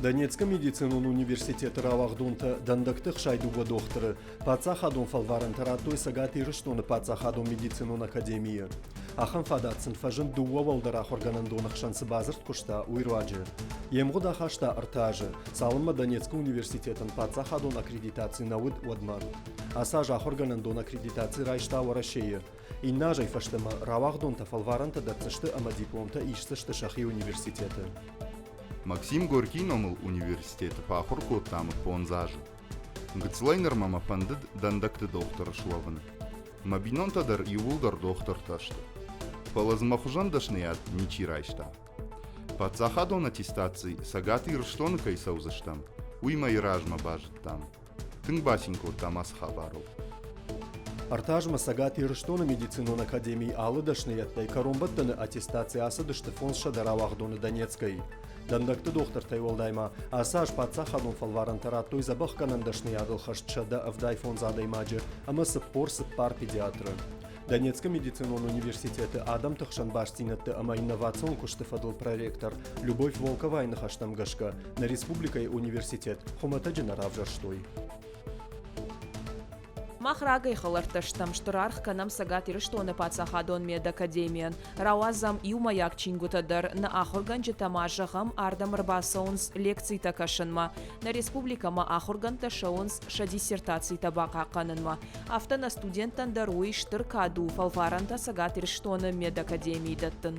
Донецкы медицинон университеты рауагъдонтӕ дӕндӕгты хсӕй дыууӕ дохтыры паддзахадон фӕлварӕнтӕ радтой Цӕгат Ирыстоны паддзахадон медицинон академийы. Ахӕм фадат сын фӕзынд дыууӕ уӕлдӕр ахуыргӕнӕндоны хсӕн цы бадзырд куыста, уый руаджы. Йе мгъуыд ахаста ӕртӕ азы, цалынмӕ Донецкы университетӕн паддзахадон аккредитаци нӕ уыд, уӕдмӕ. Ацы аз ахуыргӕнӕндон аккредитаци райста Уӕрӕсейы. Иннӕ азӕй фӕстӕмӕ рауагъдонтӕ фӕлварӕнтӕ дӕтдзысты ӕмӕ дипломтӕ исдзысты сӕхи университеты. Максим Горький номыл университеты фӕахуыр кодтам фондз азы. Гыццылӕй нырмӕ мӕ фӕндыд дӕндӕгты дохтыр суӕвын. Мӕ бинонтӕ дӕр иууылдӕр дохтыртӕ сты. Фӕлӕ дзы мӕ хуызӕн дӕсныйад ничи райста. Паддзахадон аттестаци Цӕгат Ирыстоны кӕй цӕудзыстӕм, уый мӕйы размӕ базыдтам. Тынг бацин кодтам ацы хабарыл. Ӕртӕ азмӕ Цӕгат Ирыстоны медицинон академийы алы дӕсныйӕдтӕй кӕронбӕттӕны аттестаци ацыдысты 500 рауагъдоны Донецкӕй. Дӕндӕгты дохтыртӕй уӕлдай ма ацы аз паддзахадон фӕлварӕнтӕ радтой дзӕбӕхгӕнӕн дӕсныйадыл хӕст 175 адӕймаджы ӕмӕ 44 педиатры. Донецкы медицинон университеты адӕмты хсӕн бастдзинӕдты ӕмӕ инновацион куысты фӕдыл проректор Любовь Волковайы ныхӕстӕм гӕсгӕ, нӕ республикӕйы университет хуымӕтӕджы нӕ равзӕрстой. Мах рагӕй хӕлӕрттӕ стӕм, стыр аргъ кӕнӕм Цӕгат Ирыстоны паддзахадон медакадемийӕн. Рауадзӕм иумӕйаг чингуытӕ дӕр, нӕ ахуыргӕнджытӕ ма, зӕгъӕм, ардӕм ӕрбацӕуынц лекцитӕ кӕсынмӕ. Нӕ республикӕмӕ ахуыргӕндтӕ ссӕуынц сӕ диссертацитӕ бахъахъхъӕнынмӕ. Афтӕ нӕ студенттӕн дӕр уый стыр кад у фӕлварӕнтӕ Цӕгат Ирыстоны медакадемийы дӕттын.